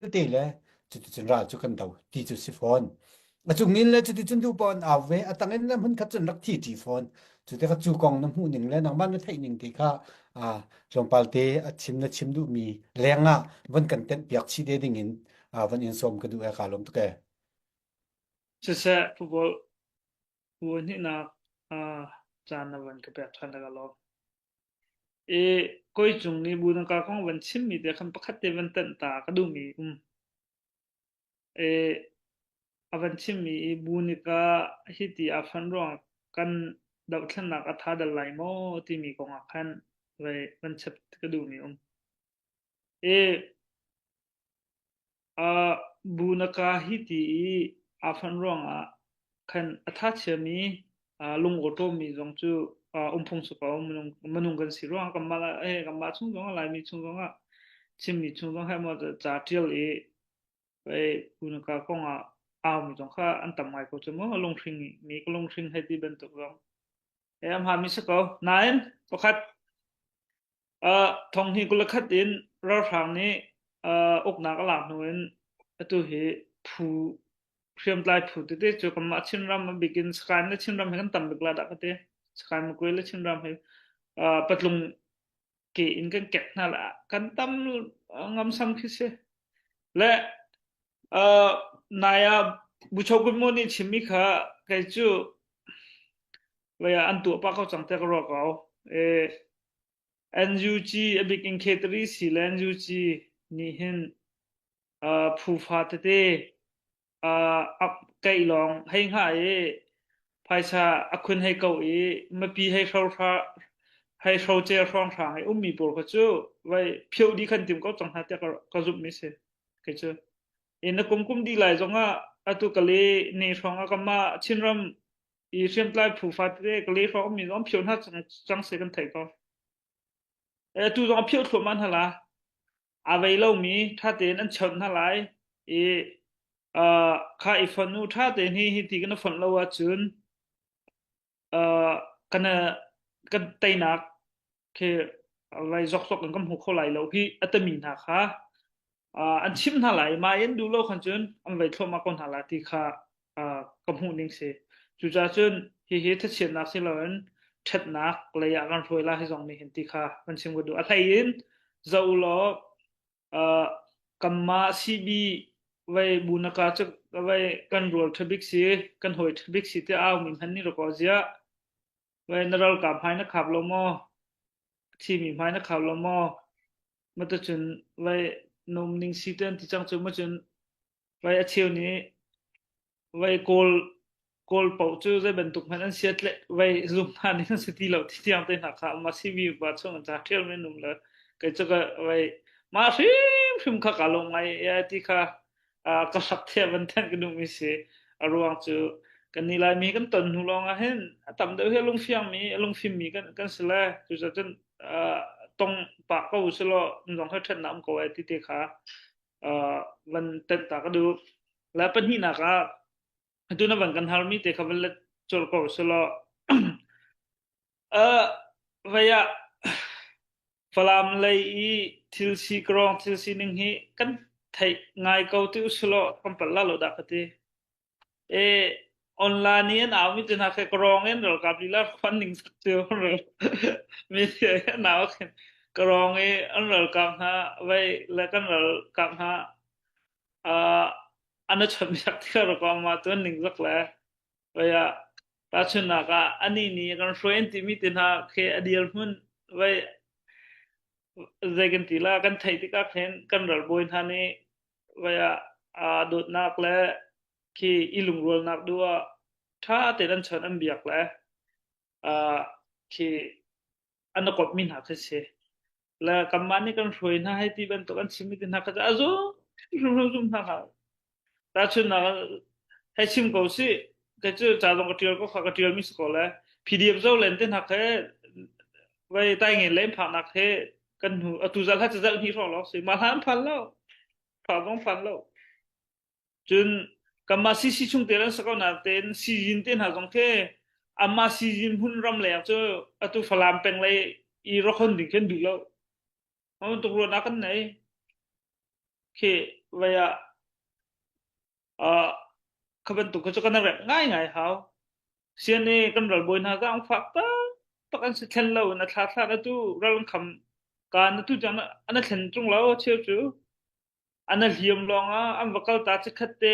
te le cuticun ral cu kan do ti cu si fawn. A cungin le cuticun duh paoh an au ve, a tangin le hmunkhat cun rak thi ṭi fawn. Cu tikah cu kong na hmuh ning le nangmah na theih ning ti kha tlawmpal te a chim na chim duhmi lengah von kan tenh piak chih te dingin van in sawm ka duh e kaa lawm tuk e. Siseh, football hnihnak caan na van ka pek ṭhan ka lawm. I kawi cung nih bu na ka kong van chimmi te khan pakhat te van tenh ta ka duhmi um. I a van chimmi i bu nih ka hiti aa fan ruang kan dohthlennak a tha dal lai maw timi kong ah khan vai van chap ka duhmi um. I Bu na ka hi ti i aa fonh ruangah khan a thachiami lungawṭawmmi zong cu um phung si ko. Minung kan si ruangah kanmah kanmah chung zongah Laimi chung zongah Chinmi chung zong heh maw ca ṭial i bu na ka kong ah aumi zong kha an tam ngai ko cu mu. Lunghring mi ka lunghring hei ti bantuk zong. A hmaanmi si ko. Nain pakhat Thonghnih 21 in ralhrang nih uknak a lak hnu in atu hi phu hriamtlai phu tete cu kanmah Chinram a bik in Sakae le Chinram hi kan tam bik la dah ka ti. Sakae Makwe le Chinram hi patlung ke in kan kek hna la kan tam ngamsam khi si. Le nai ah Buchogun Mo nih chimmi kha kei cu an tuah pah ko cang tiah ka ruah ko. NUG a bik in Khetri si le NUG nih hin phufa tete keih lawng hei hngah i phaisa a khun hei ko i mipi hei hro hei hrocer hrawnghrang i ummi pawl kha cu vai phioh dih khan tim ko cang hna tiah ka zumhmi si kei cu. I na kum kum dih lai zongah atu kale ne hrawng ah kanmah Chinram i hriamtlai phu fatete kale hrawng ummi zong phioh hna cang seh kan theih ko. Atu zong a phioh thluahmah hna la. Aa vei lomi ṭha tein an chawnh hna lai i kha i fonh u ṭha tein hi hi ti kan i fonh lo ahcun kan kan teinak khi vai zokzok in kan hmu kho lai lo hi a tami hna kha an chimh hna lai mah in duh lo khan cun an vei thluahmah ko hna la ti kha ka hmuh ning si. Cucaah cun hihi thachiatnak si loin ṭhatnak lei ah kan hruai la hi zong nih hin ti kha kan chim ka duh. A hlei in zoh u law kanmah CB vei bunaka cu vei kan rual ṭha bik si kan hawi ṭha bik si tiah aumi hmanh nih rak aw ziah vei na ralkap hmai na khap lo maw thimi hmai na khap lo maw matacun vei num ning si te an ti cang cu macun Vai a cheu nih vai Kawl Kawl paoh cu zei bantuk hmanh an siat le vai zum hna ning an si ti lo ti tiang te hna kha amah CV pa chung an ca ṭhial men um le kei cu ka vai mah hrimhrim kha ka lawm ngai ya ti kha ka sak thia van then ka duhmi si a ruang cu kan ni Laimi kan ton hnu lawng ah hin a tam deuh hi a lungfiang mi a lungfim mi kan kan si le cucaah cun tong pah ko usih law zong he ṭhatnak um ko ai ti te kha van tenh ta ka duh. Le pahnihnak ah atu na van kan harmi te kha van let colh ko selaw uh, vei ah Falam lei i thil si karong thil sining hi kan theih ngai ko ti usulaw kan palh la lo dah ka ti. E online i an au mi te hna khe karong in ralkap lila khuan ning sak cu mi an au khin karong i an ralkap hna vei le kan ralkap hna an a chawnh biak tikah rakong ma tu an ning zak le vei ah tahchunhnak ah ani nih kan hruai an timi te hna khi a dir hmun vei zei kan ti la kan theih tikah khin kan ralbawi hna nih vai ah aa dawtnak le khi i lungrualnak duh ah ṭha tein an chawnh an biak le khi an i mi hna khi si. Le kanmah nih kan hruai hna hei ti bantuk an chimmi te hna kha a zum hrimhrim zum hna hlah. Tahchunhnak hei chim ko sih kei cu ca zong ka ṭial ko kha ka ṭialmi si ko le PDF zo len te hna khe vai tai ngen le phaknak he kan hnu atu zal ha zal hnih hrawng lawng si mah hlan phan lo pha zong phan lo cun kanmah CC chung te an sako na tein sizin te hna zong khi amah sizin hmun ram leng cu atu Falam peng lei i rokhon ding khin duh lo tuk ruahnak kan nei khi. vai ah kha bantuk kha cu kan rep ngaingai hau. CNA kan ralbawi hna zaangfak taktak an si thlen lo in a thla thla atu ral an kham kaan atu tiang an thlen ṭung lo cheu cu an a hliam lawng ah an va kal ta chikkhat te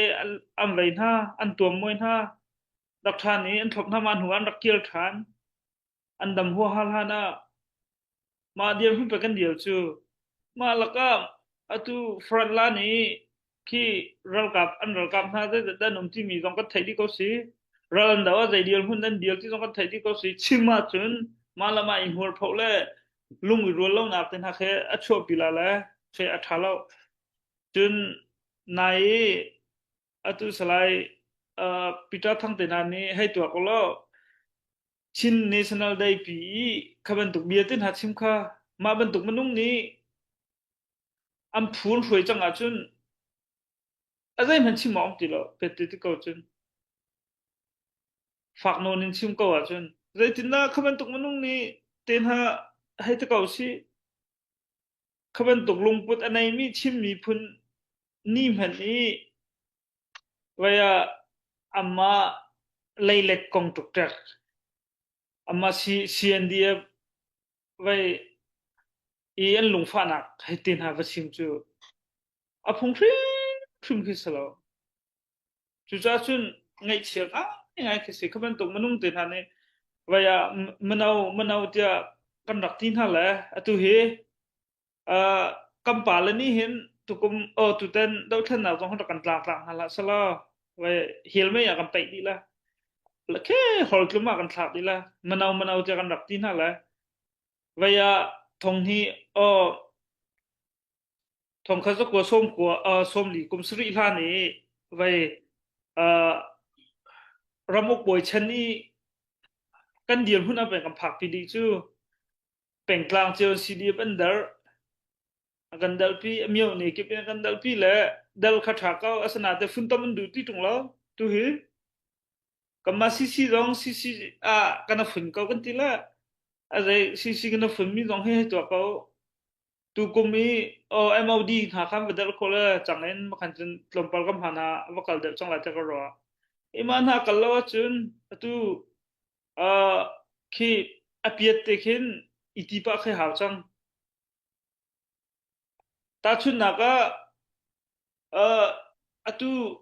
an vei hna an tuam muai hna rak ṭhan i an thlop hna mah hnu an rak kir ṭhan an dam huaha hlan ah Mah dirhmun pe kan dir cu mah lakah atu Frontline i khi ralkap an ralkap hna zeidah dah an um timi zong kan theih dih ko si. Ral an do ah zei dirhmun an dir ti zong kan theih dih ko si. Chim ahcun mah le mah i hmuarphoh le lung i rual lonak te hna khi a chuahpi la le khi a ṭha lo. Cun nai i atu Salai uh, Peter Thang te hna nih hei tuak ulaw Chin National Day pi i kha bantuk bia te hna chim kha mah bantuk minung nih an phu an hruai cang ahcun a zeihmanh chim awk ti lo pet ti ko cun fak nawn in chim ko ahcun zeitindah kha bantuk minung nih te hna hei ti ko si kha bantuk lungput a neimi Chin miphun ni hmanh i Vai ah amah leilet kong ṭukṭek, amah CNDF vai i an lungfahnak hei te hna va chim cu a phung hrimhrim khi si lo. Cucaah cun ngaihchia ngaingai khi si. Kha bantuk minung te hna nih vai ah mino mino tiah kan rak ti hna le atu hi Uh, kan pale nih hin tukum oh tuten dothlennak zong rak kan tlangtlak hna hlah selaw vai hil mei ah kan peih dih la la khe hol tlum ah kan thlak dih la mano mano tiah kan rak ti hna le vai ah thong hi oh thong kha zakua som kua uh, som li kum sari hlan i vai uh, ramuk bawi chan i kan dir hun a kan phak pi dih cu Pengtlang cio CDF an darh. A kan dalpi, a mio ne kip in a kan dalpi le dal kha ṭha ko asinain funtom an duh ti ṭung lo tu hi. Kanmah CC zong CC ah kan a fun ko kan ti le a zei CC kan a fun mi zong hi hei tuah ko. Tukum i oh, MOD hna khan va dal khawh le cang in makhan cun tlawmpal kam hna va kal deuh cang lai tiah ka ruah. Ima hna kal lo ahcun atu Uh, khi a piat te khin i ti pah khi hau cang. Tahchunhnak ah, uh, atu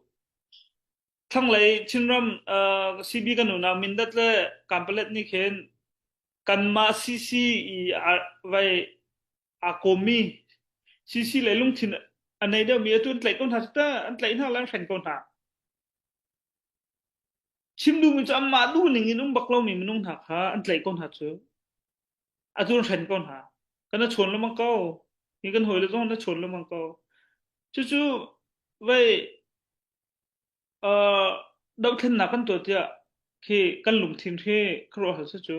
thlanglei Chinram uh, CB kan unau Mindat le Kanpalet nih khin kanmah CC i vai aa kawmmi CC le lungthin a nei deuhmi atu an tlaih ko hna cu ta an tlaih hna le an hren ko hna. Chim duhmi cu anmah duhning in um bak lomi minung hna kha an tlaih ko hna cu. Atu an hren ko hna. Kan a chawn lengmang ko. Hi kan hawile zong an a chawn lengmang ko. Cucu vei uh, dohthlennak kan tuah tiah khi kan lungthin hi khuaruahhar si cu.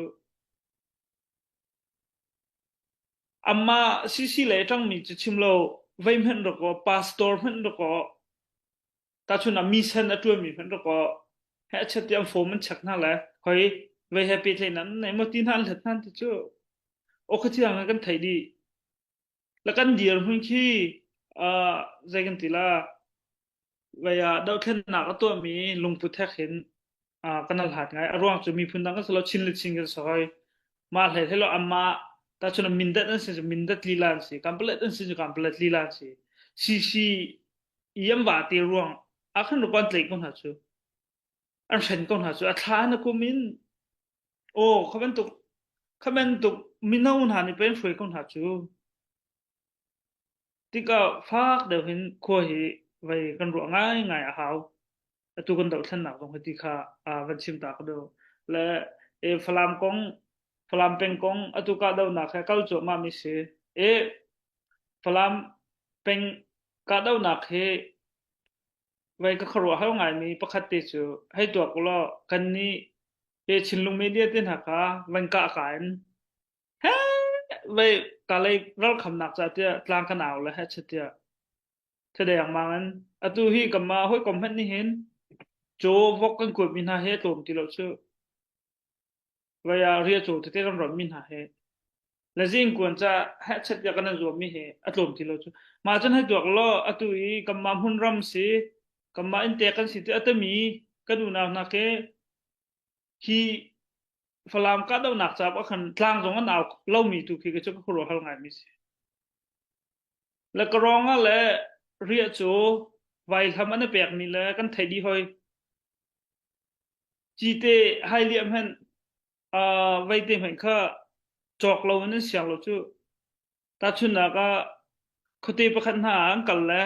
Amah CC lei a ṭangmi cu chim lo vei hmanh rak aw, pastor hmanh rak aw, Tahchun ah mi sen a ṭuanmi hmanh rak aw he a chet ti an form an check hna le hoi vei he pehtlaihnak nan nei maw ti hna an hlat hna ti cu aw kha thiang kan theih dih. La kan dirhmun khi uh, zei kan ti la vei ah dohthlennak a tuahmi lungput hek hin uh, kan al hat ngai. A ruang cu miphun dang kan si lo Chin le Chin kan si hoi. Mah hlei hlei lo amah tahchun ah Mindat an si cu Mindat lila an si. Kanpalet an si cu Kanpalet lila an si. CC i an vate ruang ah khan rak an tlaih ko hna cu an hren ko hna cu a thla na kum in aw kha bantuk kha bantuk mino hna nih pei an hruai ko hna cu tikah fak deuh hin khua hi vei kan ruah ngaingai a hau atu kan dohthlennak zong hi ti kha van chim ta ka duh le e Falam kong Falam peng kong atu kahdohnak he kal cuahmah mi si e Falam peng Kahdohnak hi vei ka khuaruahhar ngaimi pakhat te cu hei tuak ulaw kannih he Chinlung media te hna kha van kah ka in he vei kalay ralkhamnak ca tiah tlang kan au le he tiah thadeng mang in atu hi kanmah hawikom hmanh nih hin caw vok kan kuatmi hna hi a tlawm ti lo cu. Vei ah riacaw tete kan ronhmi hna hi. Le zingkuan ca hehchet tiah kan zuammi hi a tlawm ti lo cu. Mah cun hei tuak law atu i kanmah hmunram si, kanmah inntek kan si ti a tami kan unau hna khi hi Falam kahdohnak caah ah khan tlang zong an au lomi tu khi cu ka khuaruahhar ngaimi si. Le ka ruang ah le riah cu vaihlam an i pekmi le kan theih dih hoi. Cite hai liam hen veite hmanh kha cawk lo in an siang lo cu. Tahchunhnak ah khuate pakhat hna ah an kal le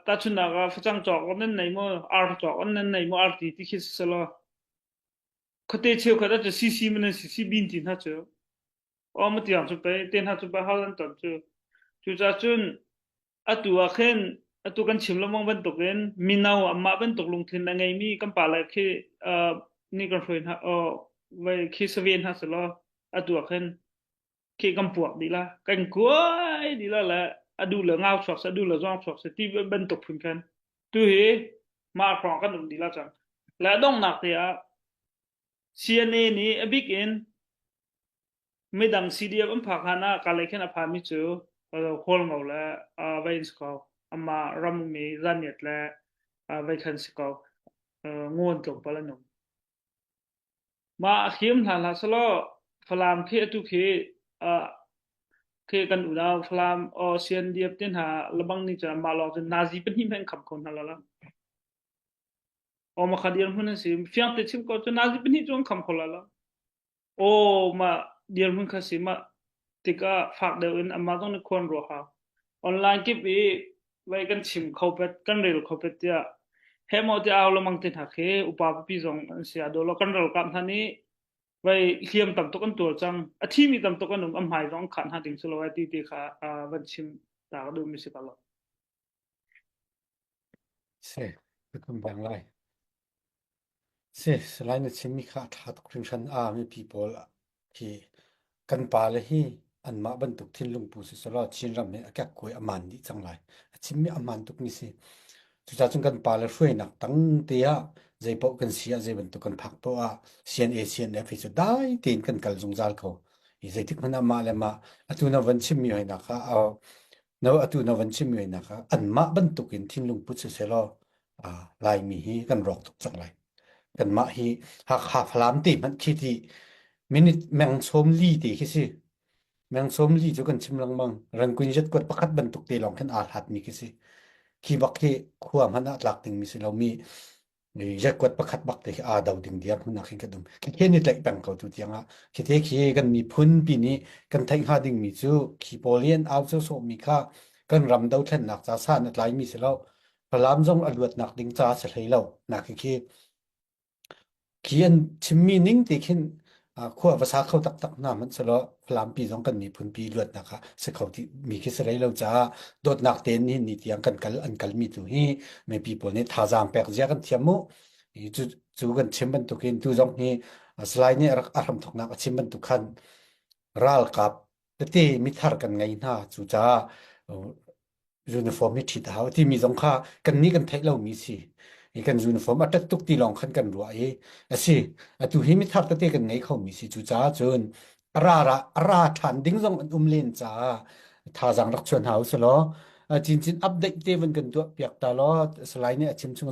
tahchunhnak ah facang cawk nan nei maw, ar cawk nan nei maw, arti ti khi si selaw khuate cheukhat ah cu CC man an si, CB ti hna cu. Aw ma tiang cu pei te hna cu pei hal an ton cu. Cucaah cun atu ah khin atu kan chim lengmang bantukin mino amah bantuk lungthin a ngeimi kan pale khi uh, nih kan hruai hna uh, vai khi save hna selaw atu ah khin khi kan puak dih la kan kuai dih la le adu le ngau chuak se adu le zawng chuak se ti bantuk phun khan tu hi mah hrawng kan um dih la cang le donghnak te ah CNA nih a bik in Midang CDF an phak hlan ah Kalay khin a phanmi cu Hualngo le vei an si ko. Amah ram ummi Zaniat le vei khan si ko. Ngawn tlawmpal an um. Mah a him hna hlah selaw Falam khi atu khi khi kan unau Falam CNDF te hna lebang nih cun amah lawng cun nazi pahnih hmanh kham kho hna lo la. Aw ma kha dirhmun an si. Fiang te chim ko cu nazi pahnih cu an kham kho la lo. Aw mah dirhmun kha si mah tikah fak deuh in amah zong nih khuan ruah hau. Online kip i vei kan chim kho pet kan rel kho pet tiah he maw ti au lamang te hna khi upa pipi zong an si a dawh lo kan ralkap hna nih vei hliam tam tuk an tuar cang a thimi tam tuk an um a hmai zong an khah hna ding si lo ai ti ti kha van chim ta ka duhmi si ka lo. Si, ka tum bang lai. Si, Salai na chimmi kha a ṭha tuk hringhran. Aa mipi pawl hi kan pale hi anmah bantuk thinlung pu siselaw Chinram hi a kekkuai a maan dih cang lai. A chimmi a hmaan tukmi si. Cucaah cun kan pale hruainak tang te ah zeipaoh kan si ah zei bantuk kan phak poah ah CNA CNF hi cu dai tein kan kal zungzal ko. I zeitik hmanh ah mah le mah atu na van chimmi hoinak kha na atu na van chimmi hoinak kha anmah bantuk in thinlung put siselaw Laimi hi kan rawk tuk cang lai. Kanmah hi Hakha Falam te hmanh khi ti minute meng sawm li te khi si. Meng sawm li cu kan chim lengmang. Rangkun jet kuat pakhat bantuk te lawng khin aa hlatmi khi si. Khi bak khi khua hmanh ah tlak dingmi si lomi jet kuat pakhat bak te khi aa do ding diar hmun ah khin kan um. Khi khi ni tlaih peng ko tu tiang ah. Khi te khi kan miphun pi nih kan theih hnga dingmi cu khi pawl i an au sawsawhmi kha kan ram dothlennak ca san a tlaimi si lo. Falam zong a luatnak ding ca a si hlei lo. Nak khi khi an chimmi ning ti khin khua va sa kho taktak hna hmanh selaw Falam pi zong kan miphun pi luatnak ah si kho ti mi khi si hlei lo caah dawtnak tein nihin ni tiang kan kal an kalmi tu hi mipi pawl nih thazaang pek zia kan thiam mu. Cu cu kan chim bantukin tu zong hi Salai nih a rak a hramthoknak a chim bantuk khan ralkap tete mithar kan ngei hna cucaah uniform hi ṭhit a hau timi zong kha kannih kan theih lomi si. I kan uniform a ṭat tuk ti lawng khan kan ruah i a si. Atu hi mithar tete kan ngei khomi si. Cucaah cun a ra ra a ra ṭhan ding zong an um len caah thazaang rak chuan hna usih law cincin update te van kan tuah piak ta law Salai nih a chim chung.